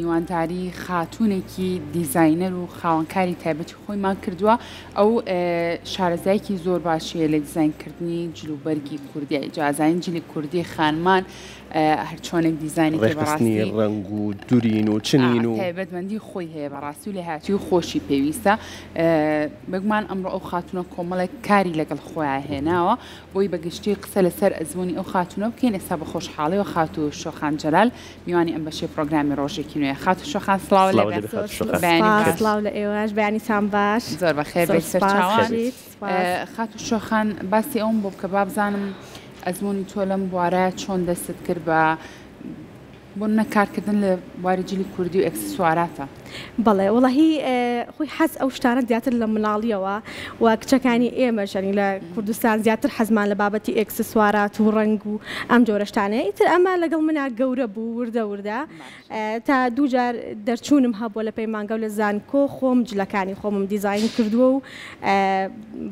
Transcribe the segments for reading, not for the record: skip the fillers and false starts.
میوانداری خاتوونێکی دیزاینەر و خاوەنکاری تایبەتی خۆیمان کردووە، ئەو شارەزایەکی زۆر باشی هەیە لە دیزاینکردنی جلوبەرگی کوردی، جا ئەزانین جلی کوردی خانمان هەرچۆنێک دیزاینی کرد ڕێکخستنی بەڕاستی ڕەنگ و دورین و چنین و. تایبەتمەندی خۆی هەیە بەڕاستی و لێهاتووی خۆشی پێویستە. بێگومان ئەمڕۆ ئەو خاتوونە کۆمەڵێک کاری لەگەڵ خۆیان هێناوە بۆی بە گشتی قسە لەسەر ئەزموونی ئەو خاتوونە بکەین. ئێستا بە خۆشحاڵیەوە خاتوو شۆخان جەلال میوانی ئەم بەشەی پڕۆگرامی ڕۆژێکی نوێیە. خاتوو شۆخان سڵاو لێ سڵاو بێ. لێ بێ خاتوو شۆخان. بەیانی سپاس باش. سڵاو لە ئێوەش بەیانیتان باش. زۆر بەخێر زۆر بێی سپاس سەرچاوان. بژیت سپاس. خاتوو شۆخان باسی ئەوەم بۆ بکە با بزانم ئەزموونی تۆ لەم بوارە چۆن دەستت کرد بە بۆ نمونە کارکردن لە بواری جلی کوردی و ئێکسسواراتە؟ بەڵێ وەڵاهی خۆی حەز ئەو شتانە زیاتر لە مناڵیەوە و کچەکانی ئێمەش یانی لە کوردستان زیاتر حەزمان لە بابەتی ئێکسسوارات و ڕەنگ و ئەم جۆرە شتانەیە ئیتر ئەمە لەگەڵ منا گەورە بوو وردە وردە تا دووجار دەرچوونم هەبووە لە پەیمانگا و لە زانکۆ خۆم جلەکانی خۆمم دیزاین کردووە و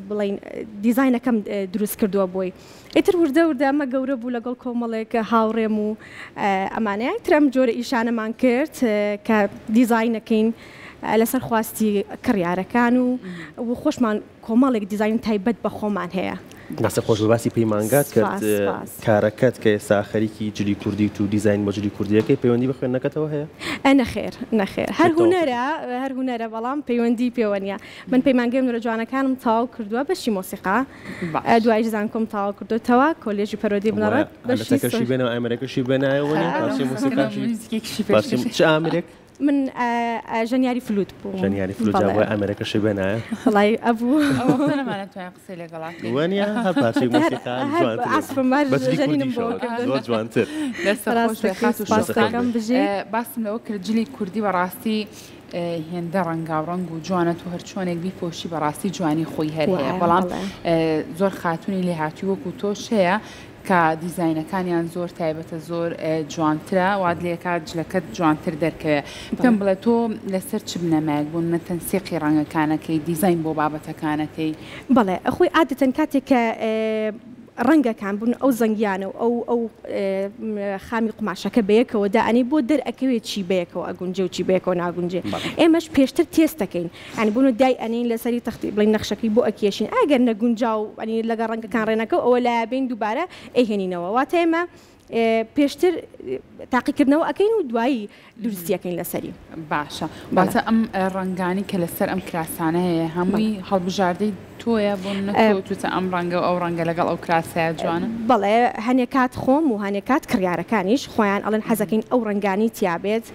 بڵین دیزاینەکەم دروست کردووە بۆی ئیتر وردە وردە ئەمە گەورە بوو لەگەڵ کۆمەڵێک هاوڕێم و ئەمانەیە ئیتر ئەم جۆرە ئیشانەمان کرد کە دیزاینەکەین لەسەر خواستی کڕیارەکان و و خۆشمان کۆمەڵێک دیزاین تایبەت بە خۆمان هەیە. دەستت خۆش بێ باسی پەیمانگات کرد سپاس سپاس. کارەکەت کە ئێستا خەریکی جلی کوردیت و دیزاین بۆ جلی کوردیەکەی پەیوەندی بە خوێندنەکەتەوە هەیە؟ نەخێر نەخێر هەر چیت تەواو کردووە؟ هونەرە هەر هونەرە بەڵام پەیوەندی پێوە نیە من پەیمانگەی هونەرە جوانەکانم تەواو کردووە بەشی مۆسیقا باش. دوایش زانکۆم تەواو کردۆتەوە کۆلێژی پەروەردەی وایە بنەڕەت بەشی ئالەتەکەشی بێنەوە ئامێرەکەشی بێنایەوە نیە پارچەی مۆسیقاشی موزیکێکیشی پارچەی پێشکەش چ ئامێرێک؟ من ژەنیاری فلوت بووم. ژەنیاری فلوت جا بەڵێ. بۆیە ئامێرەکەشی بێنایە؟ وەڵای ئەبوو. ئەو وەختە نەمانەتوانی قسەی لەگەڵا کەین. وەنیە هەر پارچەی مۆسیقا هەر جوانتر عەسفم هەر بە جلی ژەنینم بۆ کوردیشەوە کردن. زۆر جوانتر. دەستت خۆش بێ ڕاستەکەی خاتوو سوپاس شۆخان. دەکەم بژیت. باسم لەوە کرد جلی کوردی بەڕاستی هێندە ڕەنگاوڕەنگ و جوانە تۆ هەرچۆنێک بیپۆشی بەڕاستی جوانی خۆی هەر هەیە وایە بەڵام بەڵێ. زۆر خاتوونی لێهاتووی وەکو تۆش هەیە کە دیزاینەکانیان زۆر تایبەتە زۆر جوانترە وات لێکات جلەکەت جوانتر دەرکەوێ پێم بڵێ تۆ لەسەر چ بنەمایەک بۆ نمونە تەنسیقی ڕەنگەکانەکەی دیزاین بۆ بابەتەکانەکەی؟ بەڵێ خۆی عادەتەن کاتێک کە ڕەنگەکان بوون ئەو زەنگیانە و ئەو ئەو خامی قوماشەکە بەیەکەوە دائەنێی بۆ دەرئەکەوێ چی بەیەکەوە ئەگونجێ و چی بەیەکەوە ناگونجێ ئێمەش پێشتر تێست دەکەین یانی بۆ نمونە دای ئەنێین لەسەری تەختی بڵێین نەخشەکەی بۆ ئەکێشین ئەگەر نەگونجاو یانی لەگەڵ ڕەنگەکان ڕێنەکەو ئەوە لایەبەین دووبارە ئەیهێنینەوە واتە ئێمە پێشتر تاقیکردنەوە ئەکەین و دوایی دروستی ئەکەین لەسەری. باشە واتە ئەم ڕەنگانەی کە لەسەر ئەم کراسانە هەیە هەمووی هەڵبژاردەی تۆیە بۆ نمونە تۆ وتوتە ئەم ڕەنگە و ئەو ڕەنگە لەگەڵ ئەو کراسەیا جوانە؟ بەڵێ هەنێ کات خۆم و هەنێ کات کڕیارەکانیش خۆیان ئەڵێن حەزەکەین ئەو ڕەنگانەی تیابێت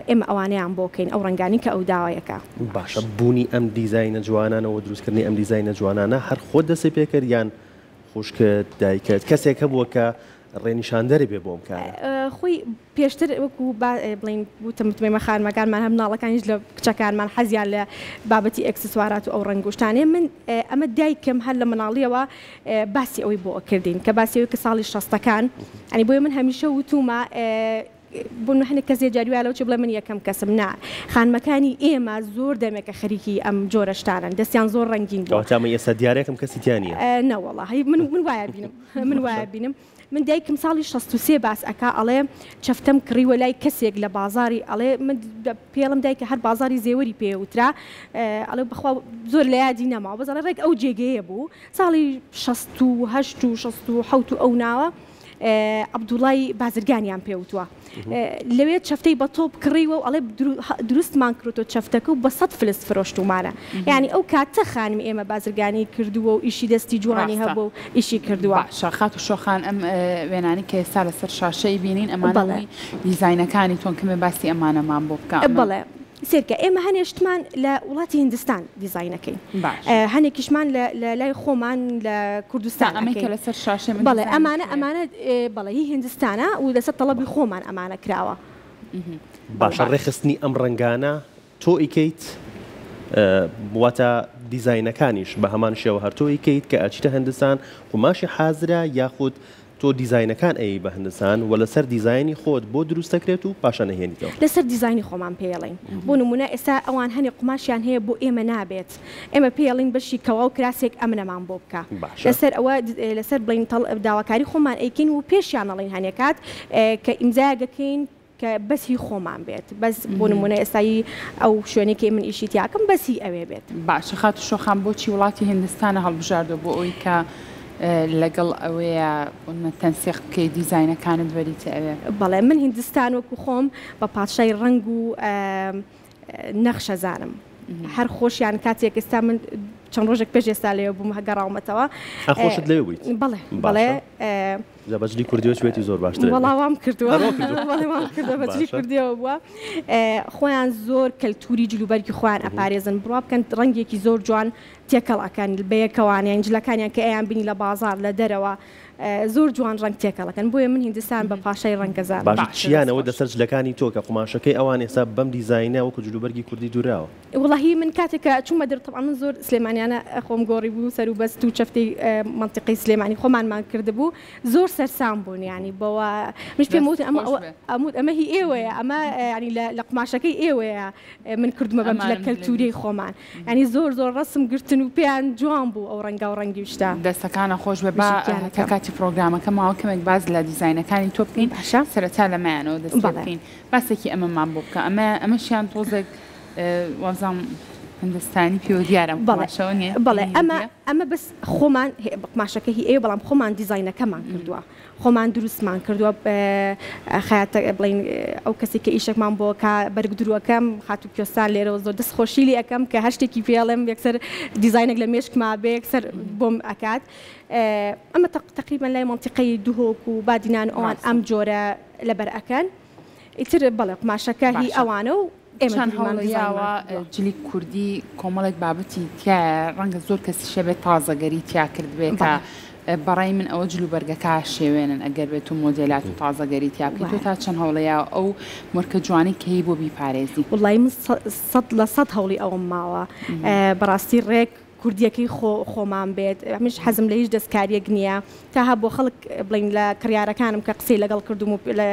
ئێمە ئەوانەیان بۆ کەین ئەو ڕەنگانەی کە ئەو داوایەکە. باشە بوونی ئەم دیزاینە جوانانە و دروستکردنی ئەم دیزاینە جوانانە هەر خۆت دەستت پێکرد یان خوشکت، دایکت، کەسێک هەبووە کە ڕێنیشاندەر بێ بۆ ئەم کارە؟ خۆی پێشتر وەکو با بڵێین وتم وتم ئێمە خانمەکانمان هەم مناڵەکانیش لە کچەکانمان حەزیان لە بابەتی ئێکسسوارات و ئەو ڕەنگ و شتانەیە من ئەمە دایکم هەر لە مناڵیەوە باسی ئەوەی بۆ ئەکردین کە باسی ئەوەی کە ساڵی شەستەکان یانی بۆیە من هەمیشە وتومە بۆ نمونە هەندێک کەس جاری وایە لەوچێ بڵێ من یەکەم کەسم نا خانمەکانی ئێمە زۆر دەمێکە خەریکی ئەم جۆرە شتانەن دەستیان زۆر ڕەنگین بووە. کەواتە ئەمە ئێستا دیارە یەکەم کەسی تیا نییە؟ نەوەڵا هەی من من وایە بینم من وایە بینم من دایکم ساڵی 63 باس ئەکا ئەڵێ چەفتەم کڕیوە لای کەسێک لە بازاری ئەڵێ من پێڵم دایکە هەر بازاری زێوەری پێ وترا ئەڵێ بەخوا زۆر لە یادی نەماوە بەس ئەڵێ ڕێک ئەو جێگەیە بوو ساڵی 68 و 67 و ئەو ناوە عەبدوڵای بازرگانیان پێ وتووە لەوێ چەفتەی بە تۆپ کڕیوە و ئەڵێ دروستمان کردووە چەفتەکە و بە 100 فلس فرۆشتومانە یعنی ئەو کاتە خانمی ئێمە بازرگانی کردووە و ئیشی دەستی جوانی هەبوو و ئیشی کردووە. باشە خاتوو شۆخان ئەم وێنانەی کە ئێستا لەسەر شاشە ئەیبینین ئەمانە هەمووی دیزاینەکانی تۆن کەمێ باسی ئەمانەمان بۆ بکە. بەڵێ سەیرکە ئێمە هەنێ شتمان لە وڵاتی هیندستان دیزاینەکەین هەنێکیشمان لە لای خۆمان لە کوردستان ئەمەی کە لەسەر شاشەی من بەڵێ ئەمانە ئەمانە بەڵێ هی هیندستانە و لەسەر تەڵەبی خۆمان ئەمانە کراوە. باشە ڕێکخستنی ئەم ڕەنگانە تۆ ئیکەیت واتە دیزاینەکانیش بە هەمان شێوە هەر تۆ ئیکەیت کە ئەچیتە هندستان قوماشی حازرە یاخود تۆ دیزاینەکان ئەیەی بە هندستان و لەسەر دیزاینی خۆت بۆ دروست دەکرێت و پاشان ئەیهێنیتەوە؟ لەسەر دیزاینی خۆمان پێیەڵێین بۆ نموونە ئێستا ئەوان هەنێ قوماشیان هەیە بۆ ئێمە نابێت ئێمە پێیەڵێین بەشی کەوا و کراسێک ئەمنەمان بۆ بکە باشە. لەسەر ئەوە لەسەر بڵێین داواکاری خۆمان ئەیکەین و پێشیان ئەڵێین هەنێ کات کە ئیمزایەک ئەکەین. کە بەس هی خۆمان بێت بەس بۆ نمونە ئێستا هی ئەو شوێنەی کە من ئیشی تیاکەم بەس هی ئەوێ بێت. باشە خاتوو شۆخان بۆچی وڵاتی هیندستانە هەڵبژاردوە بۆ ئەوەی کە لەگەڵ ئەوێیا بۆنمە تەنسیق بکەی دیزاینەکانت بەریتە ئەوێ؟ بەڵێ من هیندستان وەکو خۆم بە پادشای ڕەنگ و نەخشە زانم هەر خۆشیان کاتێک ئێستا من چەند ڕۆژێک پێش ئێستا لەوێ بووم گەڕاومەتەوە. خۆشت لەوێ بوویت؟ بەڵێ بەڵێ. جا بە جلی کوردیەوە چوێتی زۆر باشترە. وەڵا وام کردووە. هەر وا کردووە. بەڵێ وام کردووە بە جلی کوردیەوە بووە. خۆیان زۆر کەلتوری جلوبەرگی خۆیان ئەپارێزن بڕوا بکەن ڕەنگێکی زۆر جوان تێکەڵ ئەکەن بەیەکەوان یان جلەکانیان کە ئەیان بینی لە بازاڕ لە دەرەوە زۆر جوان ڕەنگ تێکەڵ ئەکەن بۆیە من هیندستان بە پاشای ڕەنگ ئەزانم. باشە چیان ئەوە دەسەر جلەکانی تۆ کە قوماشەکەی ئەوان ئێستا بەم دیزاینە وەکو جلوبەرگی کوردی دوراوە؟ وەڵاهی من کاتێک کە چوومە دەر تەبعەن من زۆر سلێمانیانە خۆم گۆڕی بوو سەر و بەست و چەفتەی مەنتیقەی سلێمانی خۆمانمان کردبوو زۆر سەرسام بوون یانی بەوە منیش پێم وت ئەمە ئەوە ئەموت ئەمە هی ئێوەیە ئەمە یانی لە قوماشەکەی ئێوەیە من کردمە بەم جلە کەلتوریەی خۆمان یانی زۆر زۆر ڕەسم گرتن و پێیان جوان بوو ئەو ڕەنگاو ڕەنگی و شتە. دەستەکانە خۆش بێ با تا کاتی پڕۆگرامەکە ماوە کەمێک باس لە دیزاینەکانی تۆ بکەین باشە سەرەتا لەمەیانەوە دەست پێ بکەین باسێکی ئەمەمان بۆ بکە ئەمە ئەمەشیان تۆزێک وابزانم هندستانی پێوە دیارە ئەم قوماشەوە نیە؟ بەڵێ ئەمە ئەمە بەس خۆمان قوماشەکە هی ئێوە بەڵام خۆمان دیزاینەکەمان کردووە خۆمان دروستمان کردووە خەیاتە بڵین ئەو کەسی کە ئیشێکمان بۆ کا بەرگ دروەکەم خاتوو کوێستان لێرەوە زۆر دەست خۆشی لێ ئەکەم کە هەر شتێکی پێڵێم یەکسەر دیزاینێک لە مێشکما بێ یەکسەر بۆم ئەکات ئەمە تەقریبەن لای مەنتیقەی دهۆک و بادینان و ئەوان ئەم جۆرە لەبەر ئەکەن ئیتر بەڵێ قوماشەکە هی ئەوانە و ئێمە چەند هەوڵە یاوە جلی کوردی کۆمەڵێک بابەتی تیایە ڕەنگە زۆر کەسیش هەبێت تازەگەری تیا کردبێ کە بەڕای من ئەوە جل و بەرگەکە شێوێنن ئەگەر بێت و مۆدێلات و تازەگەری تیا بکەیت تۆ تا چەند هەوڵە یاوە ئەو مۆرکە جوانەی کە هەی بۆ بیپارێزی؟ وەڵایی من 100% هەوڵی ئەوەم ماوە بەڕاستی ڕێک کوردیەکەی خۆ خۆمان بێت منیش حەزم لە هیچ دەستکاریەک نییە تا هەبووە خەڵک بڵین لە کڕیارەکانم کە قسەی لەگەڵ کردوم و لە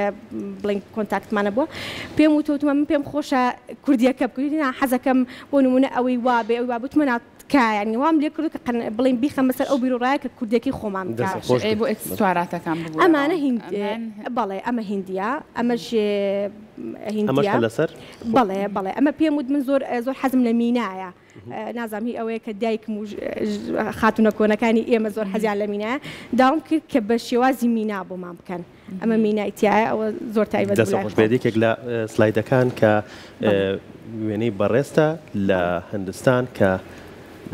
بڵین کۆنتاکتمانە بووە پێم وتووە وتمە من پێم خۆشە کوردیەکە بکەم نا حەزەکەم بۆ نمونە ئەوەی وا بێ ئەوی وا بێ وتمە نا تکایە یانی وام لێ کردووە کە قەن بڵین بیخەمە سەر ئەو بیروڕایە کە کوردیەکەی خۆمان بکە. دەست خۆش ئەی بێت. بۆ ئێکسسواراتەکان ببورە ئەمانە هیند ئەمەیان بەڵێ ئەمە هیندیە ئەمەش ئەمەش هیندیە هەر لەسەر خۆ. بەڵێ بەڵێ ئەمە پێم وت من زۆر زۆر حەزم لە مینایە نازانم هی ئەوەیە کە دایکم و خاتوونە کۆنەکانی ئێمە زۆر حەزیان لە مینایە داوام کرد کە بە شێوازی مینا بۆمان بکەن ئەمە مینای تایە ئەوە زۆر تایبەت دەست خۆش بێت یەکێک لە سلایدەکان کە وێنەی بەڕێزتە لە هندستان کە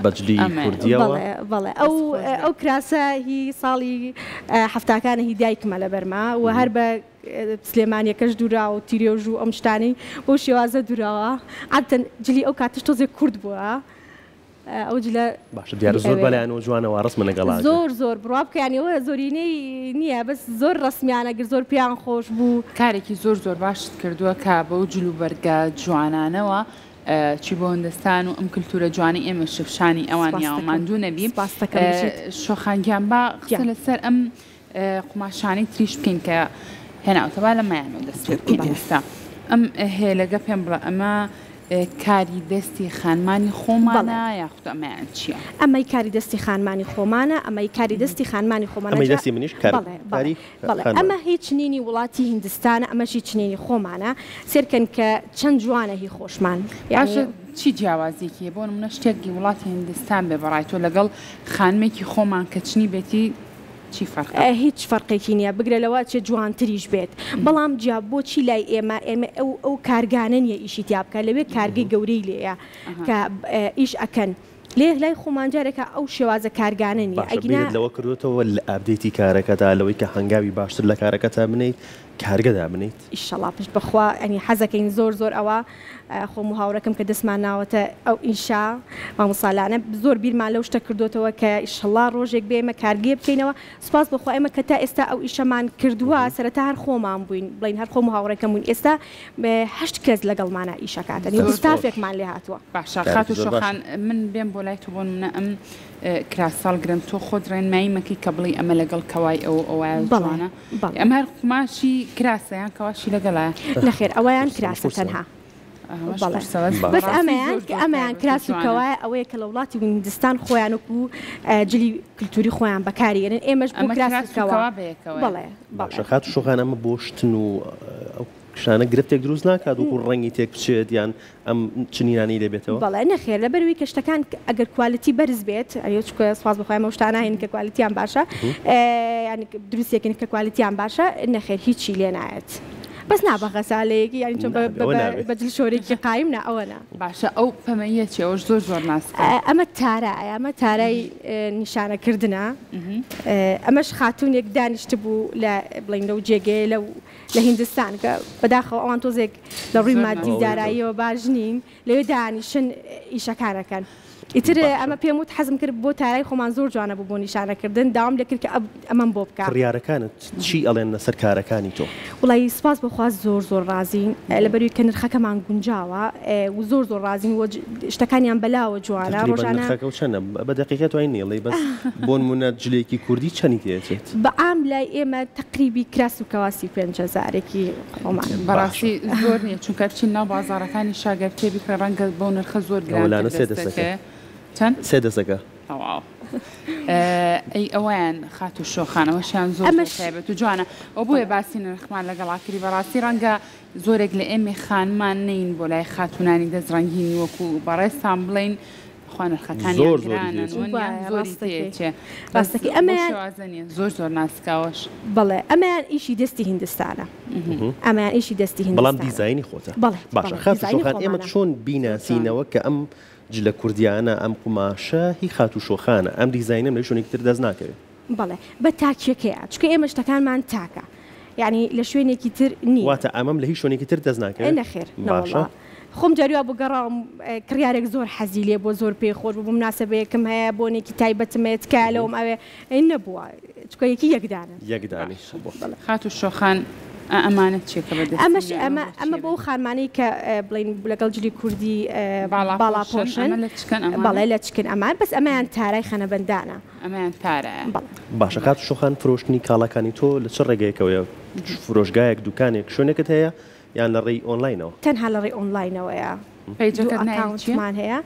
بەجلی کوردیەوە بەڵێ ئەو ئەو کراسە هی ساڵی هەفتاکانە هی دایکمە لەبەرما و هەر بە سلێمانیەکەش دوراوە و تیرێژ و ئەم شتانەی بەو شێوازە دوراوە عادەتەن جلی ئەو کاتەش تۆزێک کورت بووە ئەو جلە باشە دیارە زۆر بەلایانەوە جوانە وا ڕەسمە لەگەڵا زۆر زۆر بڕوا بکە یانی ئەوە زۆرینەی نییە بەس زۆر ڕەسمیانە گر زۆر پێیان خۆش بوو. کارێکی زۆر زۆر باشت کردووە کە بەو جل و بەرگە جوانانەوە چی بۆ هندستان و ئەم کلتورە جوانەی ئێمە شفشانی ئەوان یاوە ماندوو نەبی شۆخان گیان با قسە لەسەر ئەم قوماشانەی تریش بکەین کە هێناوتە با لەمەیانەوە دەست پێ بکەین ئێستا ئەم هێلەگە پێم بڵێ ئەمە کاری دەستی خانمانی خۆمانە یاخود ئەمەیان چییە؟ ئەمەی کاری دەستی خانمانی خۆمانە ئەمەی کاری دەستی خانمانی خۆمانە ئەمەی دەستی منیش کاری بەڵێ ئەمە هی چنینی وڵاتی هیندستانە ئەمەشی چنینی خۆمانە سێرکەن کە چەند جوانە هی خۆشمان باشە چی جیاوازیەکی هەیە بۆ نمونە شتێکی وڵاتی هیندستان بێ بەڕای تۆ لەگەڵ خانمێکی خۆمان کە چنی بێتی چی فەرقە؟ هیچ فەرقێکی نیە بگرە لەوە ئەچێ جوانتریش بێت بەڵام جیا بۆچی لای ئێمە ئێمە ئەو ئەو کارگانە نیە ئیشی تیا بکە لەوێ کارگەی گەورەی لێیە کە ئیش ئەکەن لێ لای خۆمان جارێکە ئەو شێوازە کارگانە نیە باشە ئەگینا بیرت لەوە کردۆتەوە لە update ی کارەکەتا لەوەی کە هەنگاوی باشتر لە کارەکەتا بنێیت کارگە دابنێیت؟ ئیشەڵا پشت بەخوا یانی حەزەکەین زۆر زۆر ئەوە خۆم و هاوڕێکەم کە دەستمان ناوەتە ئەو ئیشە مامۆستا لانە زۆر بیرمان لەو شتە کردۆتەوە کە ئیشەڵا ڕۆژێک بێ ئێمە کارگەیە بکەینەوە سوپاس بۆ خوا ئێمە کە تا ئێستا ئەو ئیشەمان کردووە سەرەتا هەر خۆمان بووین بڵێین هەر خۆم و هاوڕێکەم بووین ئێستا هەشت کەس لەگەڵمانا ئیشەکاتن زۆر خۆش. ستافێکمان لێ هاتووە. باشە کارێکی خاتوو زۆر باشە. شۆخان من بێم بۆ لای تۆ بۆ نمونە ئەم کراسە هەڵگرم تۆ خۆت ڕێنمایی مەکەی کە بڵێی ئەمە لەگەڵ کەوای ئەو و ئەوایە بەڵێ جوانە بەڵێ. ئەمە هەر قوماشی کراسە یان کەواشی لەگەڵایە؟ نەخێر ئەوەیان قورسە کراسە قورسە. تەنها. ئەمەش بەڵێ قورسە بەس بەس بەڕاستی ئەمەیان زۆر زۆر ئەمەیان تایبەت و کراس و جوانە. کەوایە ئەوەیە کە لە وڵاتی هیندستان خۆیان وەکو جلی کلتوری خۆیان بەکاری ئەنێن ئێمەش بۆ ئەمە کراس و کراس و کەوا کەوا بەیەکەوەیە. بەڵێ بەڵێ. باشە خاتوو شۆخان ئەمە بۆ شتن و ئەو. شانە گرفتێک دروست ناکات وەکو ڕەنگی تێک بچێت یان ئەم چنینانەی لێ بێتەوە؟ بەڵێ نەخێر لەبەروی کە شتەکان ئەگەر quality بەرز بێت ئەیە چونکە سوپاس بۆ خوای ئەمە شتانە هەین کە quality یان باشە یانی دروستێکن کە quality یان باشە نەخێر هیچی لێ نایەت بەس نا بە غەسالەیەکی یانی چۆن بە جل شۆرێکی قایم نا ئەوە نا. باشە ئەو پەمەییە چیە ئەوەش زۆر زۆر ناسکە. ئەمە تارایە ئەمە تارای نیشانەکردنە ئەمەش خاتوونێک دانیشتبوو لە بڵێین لەو جێگەیە لەو لە هیندستان کە بەداخەوە ئەوان تۆزێک لە ڕووی مادی و داراییەوە باش نین لەوێ دانیشن ئیشەکان ئەکەن ئیتر ئەمە پێم وت حەزم کرد بۆ تارای خۆمان زۆر جوانە بوو بۆ نیشانەکردن داوام لێ کرد کە ئەمەم بۆ بکا. کڕیارەکانت چی ئەڵێن لەسەر کارەکانی تۆ؟ وڵایی سوپاس بۆ خوا زۆر زۆر ڕازین لەبەروی کە نرخەکەمان گونجاوە و زۆر زۆر ڕازین و شتەکانیان بەلاوە جوانە تەقریبەن ڕۆژانە نرخەکە و چەنە؟ بە دەقیقە توانی نەیڵێی بەس بۆ نموونە جلێکی کوردی چەنی تێ ئەچێت؟ بە عام لای ئێمە تەقریبی کراس و کەواسی 5000 ێکی خۆمان. بەڕاستی زۆر نیە چونکە بچین ناو بازاڕەکانی شا گەر تێ بیکڕێ ڕەنگە بەو نرخە زۆر ئەوە گرانتر لانە سێ دەست دەسەکە. دەکەوێ چەند؟ سێ دەسەکە. تەواو ئەی ئەوەیان خاتوو شۆخان ئەوەشیان زۆر زۆر ئەمەش تایبەت و جوانە ئەو بۆیە بەڵێ. باسی نرخمان لەگەڵا کردی بەڕاستی ڕەنگە زۆرێک لە ئێمەی خانمان نەین بۆ لای خاتوونانی دەست ڕەنگین وەکو بەڕێزتان بڵێین خوا نرخەکانیان زۆر زۆری گرانن تێچێ. وەنیە وایە زۆری ڕاستەکەی تێچێ بەس ڕاستەکەی بەو ئەمەیان شێوازە نیە زۆر زۆر ناسکاوەش. بەڵێ ئەمەیان ئیشی دەستی هیندستانە ئەمەیان ئیشی دەستی بەڵام هیندستانە. دیزاینی خۆتە. بەڵێ باشە بەڵێ خاتوو دیزاینی شۆخان ئێمە خۆمانە. چۆن زۆر جوانە. بیناسینەوە کە ئەم جلە کوردیانە ئەم قوماشە هی خاتوو شۆخانە ئەم دیزاینەم لە شوێنێکی تر دەست ناکەوێ؟ بەڵێ بە تاکیەکەیە چونکە ئێمە شتەکانمان تاکە یانی لە شوێنێکی تر نییە. واتە ئەمەم لە هیچ شوێنێکی تر دەست ناکەوێ؟ نەخێر باشە. نەوەڵا خۆم جاری وا بۆ گەڕاوم کڕیارێک زۆر حەزی لێ بووە زۆر پێی خۆش بوو بۆ مناسەبەیەکم هەیە بۆنێکی تایبەتم هەیە تکایە لەوم ئەوێ ئەی نەبووە چونکە یەکی یەک دانەن. یەک دانەی باشە هەبووە. بەڵێ. خاتوو شۆخان ئا ئەمانە چیە کە بە دەستی ئەمەش نییە ئەمە ئەمە بۆ ئەمە چیە بۆ بێ؟ ئەو خانمانەی کە بڵێین لەگەڵ جلی کوردی باڵاپۆشن باڵاپۆشن ئەمە لەچکەن ئەمانە؟ بەڵێ لەچکن ئەمان بەس ئەمەیان تارای خەنەبەندانە. ئەمەیان تارایە. بەڵێ. باشە خاتوو شۆخان فرۆشتنی کاڵاکانی تۆ لە چ ڕێگەیەکەوەیە؟ فرۆشگایەک دوکانێک شوێنێکت هەیە یان لە ڕێی ئۆنلاینەوە؟ تەنها لە ڕێی ئۆنلاینەوەیە. دوو page ەکەت ناوی چیە؟ ئەکاونتمان هەیە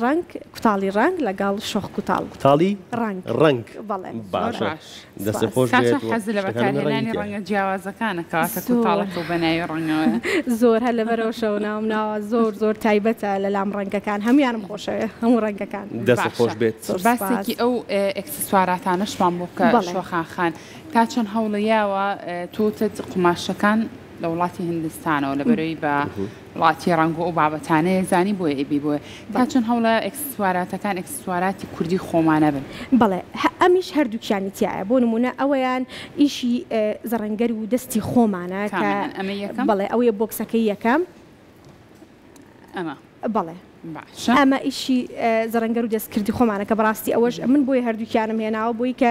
ڕەنگ کوتاڵی ڕەنگ لەگەڵ شۆخ کوتاڵ. کوتاڵی ڕەنگ. ڕەنگ. بەڵێ. زۆر باشە باش. دەستت سپاس. خۆش تا بێت چەند و حەزت لە شتەکانم ڕەنگی بەکارهێنانی تیایە. ڕەنگە جیاوازەکانە کەواتە زۆر. کوتاڵەکە و بە ناوی ڕەنگەوەیە. زۆر هەر لەبەرئەوەشەوە ناوم ناوە زۆر زۆر تایبەتە لەلام ڕەنگەکان هەموویانم خۆشەوێ هەموو ڕەنگەکان. دەستت باشە خۆش بێت. زۆر سپاس. باسێکی ئەو ئێکسسواراتانەشمان بۆ بکە بەڵێ. شۆخان خان تا چەند هەوڵی یاوە تۆ وتت قوماشەکان لە وڵاتی هندستانەوە لەبەرەوەی بە وڵاتی ڕەنگ و ئەو بابەتانەیە زانی بۆیە ئەیبەی بۆیە تا چەند هەوڵە ئێکسسواراتەکان ئێکسسواراتی کوردی خۆمانە بن. بەڵێ ئەمیش هەردووکیانی تیایە بۆ نموونە ئەوەیان ئیشی زەڕەنگەر و دەستی خۆمانە کە کامیان ئەمەی یەکەم؟ بەڵێ ئەوەیە بۆکسەکەی یەکەم. ئەمە. بەڵێ. باشە. ئەمە ئیشی زەڕەنگەر و دەستکردی خۆمانە کە بەڕاستی ئەوەش من بۆیە هەردووکیانم هێناوە بۆی کە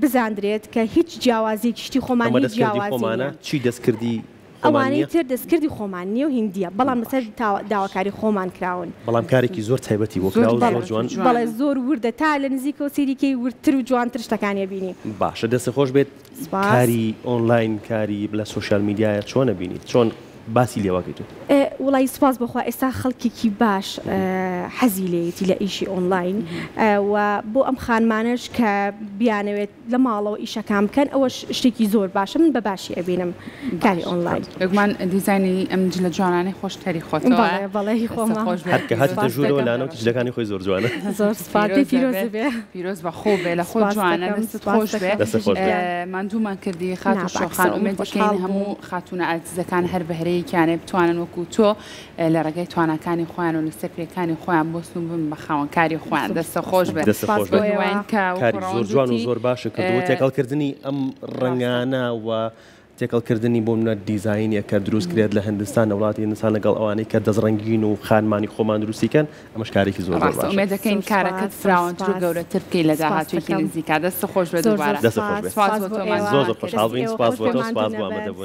بزاندرێت کە هیچ جیاوازیەکی شتی خۆمان ئەمە هیچ دەستکردی جیاوازی خۆمانە نییە. چی دەستکردی خۆمان ئەوانەی نییە؟ تر دەستکردی خۆمان نییە و هیندییە بەڵام لەسەر داواکاری خۆمان کراون. بەڵام کارێکی زۆر تایبەتی بۆ زۆر کراوە زۆر تایبەت و جوان. بەڵێ جوانە. زۆر وردە تا لە نزیکەوە سەیری کەی وردتر و جوانتر شتەکانی ئەبینی. باشە دەستت خۆش بێت سپاس. کاری ئۆنلاین کاری لە social media یە چۆن ئەبینیت چۆن باسی لێوەکەی تۆ؟ وڵی سوپاس بۆ خوا ئێستا خەڵکێکی باش حەزی لێیەتی لە ئیشی ئۆنلاین و بۆ ئەم خانمانەش کە بیانەوێت لە ماڵەوە ئیشەکان بکەن ئەوەش شتێکی زۆر باشە من بە باشی ئەبینم کاری ئۆنلاین. بێگومان دیزاینی ئەم جلە جوانانەی خۆش تەری خۆتەوە. بەڵێ بەڵێ هی خۆمە. دەستت خۆش بێ. هەر کە هاتیتە سپاس ژوورەوە دەکەم. لانەوتی جلەکانی خۆی زۆر جوانە. زۆر سپاس دەی پیرۆز پیرۆز بێ. بێ. پیرۆز بە خۆ بێ لە خۆت سپاس جوانە دەکەم دەستت سپاس خۆش بێ. دەکەم دەستت خۆش بێ. گیان. ماندوومان کردی نا خاتوو بەعکسە شۆخان من ئومێد دەکەین خۆشحاڵ بووم. هەموو خاتوونە ئازیزەکان هەر بەهرەیەکیان هەیە بتوانن وەکوو تۆ لە ڕێگای تواناکانی خۆیان و لەسەر پێکانی خۆیان بۆسن و ببن بە خاوەنکاری خۆیان. زۆر دەستت سپاس خۆش بێ. دەکەم. دەستت سپاس خۆش بۆ بێ. ئێوە. هیواین کە وەکوو کاری زۆر ڕەوەند جوان و وتی زۆر باشت کردووە تێکەڵکردنی ئەم ڕاستە. ڕەنگانە و تێکەڵکردنی بۆ منە دیزاینێک کە دروست کرێت لە هندستان لە وڵاتی هندستان لەگەڵ ئەوانەی کە دەستڕەنگین و خانمانی خۆمان دروستی کەن ئەمەش کارێکی زۆر زۆر ڕاستە باشە. ئومێد دەکەین زۆر کارەکەت سپاس زۆر فراوانتر و سپاس گەورەتر بکەی لە سپاس داهاتوویەکی دەکەم. نزیکا دەستت خۆش بێ زۆر زۆر دووبارە. دەستت خۆش سپاس بێ. سپاس سپاس بۆ بۆ تۆ ئێوە زۆر زۆر ماندوومان خۆشحاڵ دەستی بووین ئێوە سپاس خۆش بۆ بێ تۆ سپاس ماندوو بۆ نەبن. ئامادەبوونت.